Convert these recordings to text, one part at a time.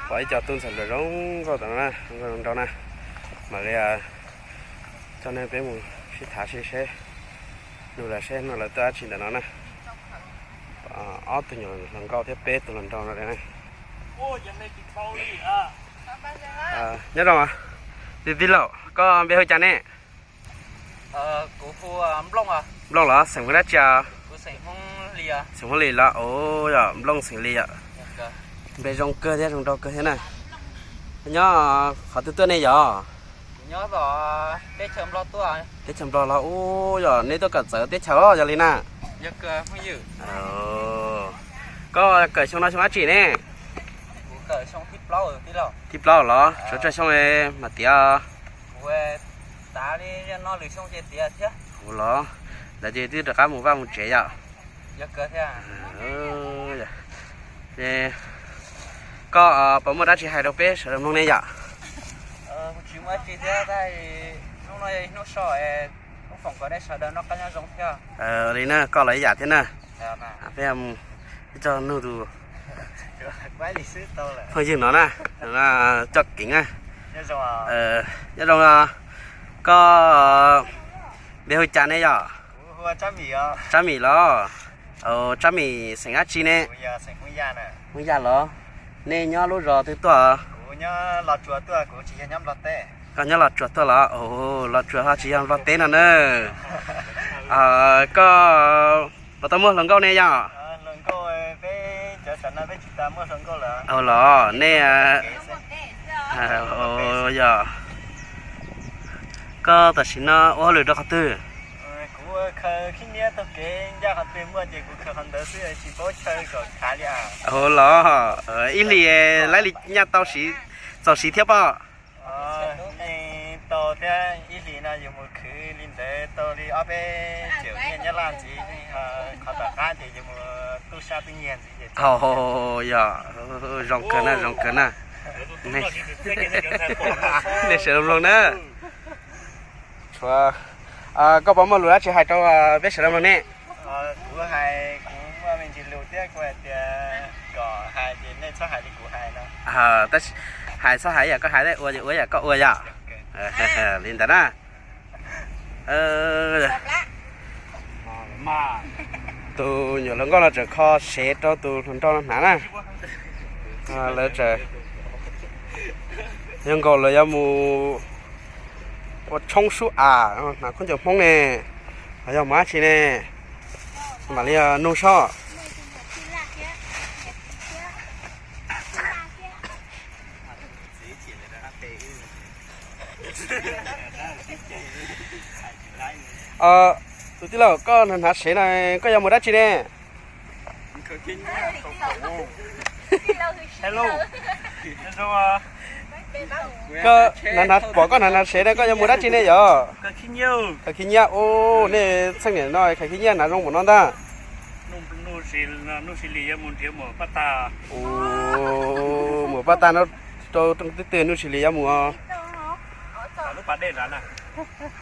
Pom ib co tub ntxhais hluas zoo nkauj tom no na, zoo nkauj zoo nraug na. Mam li coj nej peb mus sib tham seb seb nug lawv seb no lawv tuaj dab tsi ntawm no na. Ob tug nyuam hluas nkauj thiab peb tug hluas nraug no na. Nyob zoo, tij laug, koj npe hu cas ne? Nplooj los xeem Hmoob dab tsi? Xeem Hmoob Lis los. Ua yog Nplooj xeem Lis yom. Npe zoo kawg thiab zoo nraug kawg thiab na. Nyob qhov twg tuaj nej yom? Teb chaws Nplog los. Ua yog nej tuaj kawm txawv teb chaws os yog li na. Koj kawm xyoo no xyoo dab tsi ne? Thib plaub los, suav tsawg xyoo mas tiav? Ua los, lawv ces twb rov qab mus vaj mus tsev yom. Koj puas muaj dab tsi hais rau peb sawv daws mloog ne yom? Li na, koj los ib yam thiab na. Peb ib co nug tus phooj ywg no na, coj kev na. Nyob zoo, koj npe hu cas ne yom? Tsab Mim los. Tsab Mim xeem dab tsi ne? Hmoob Yaj los. Nej nyob lub zos twg tuaj? Koj nyob Los Tsuas tuaj los? Los Tsuas ho tsis yog Nplog teb no na. Koj puas tau muaj hluas nkauj ne yom? Los nej, yog, koj tam sim no ua hauj lwm rau qhov twg? Los, ib hlis lawv li nyaj tau siv, txaus siv thiab pob? Yog, zoo kawg na, zoo kawg na. Nej sawv daws mloog na. Koj puas muaj lus dab tsi hais rau peb sawv daws mloog ne? Hais txhob hais yam koj hais, ua ua yam koj ua yom. Li ntawd na. Tus nyuam hluas nkauj no tseem kho sev rau tus hluas nraug no hnav na. Lawv tseem, yog nkaus lawv yuav mus ua tshoob sub as, hnav khaub ncaws Hmoob ne, los yog mus dab tsi ne, mam li nug soj. Tus tij laug, koj hnav sev na, koj yuav mus dab tsi ne? Koj hnav, pom koj hnav hnav sev na, koj yuav mus dab tsi ne yom? Khaws khib nyiab. Ub, nej txheej niam no khaws khib nyiab hnav zoo npaum no ntag. Mus pab tag no rau rooj twg twg Nuj Tsis Lis yuav mus.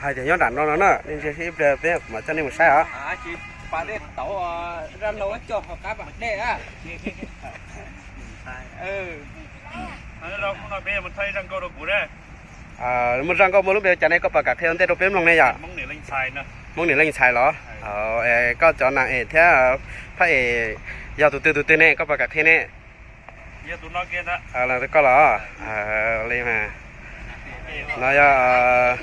Hais tias nyob nram no no na, nej ntsia seb ib pliag peb mam coj nej mus saib os. Muaj zaj nkauj muaj lub npe cas ne, koj puas kam qhia ua ntej rau peb mloog ne yom? Hmoob Niam Leej Ntxhais los? Koj cov nas es thiab phab es yog tus twg tus twg ne, koj puas kam qhia ne? Koj los li no yog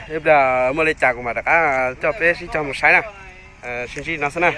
ib pliag muaj li cas kuv mam rov qab coj peb sib cog mus saib na. Sib ntsib no xwb na.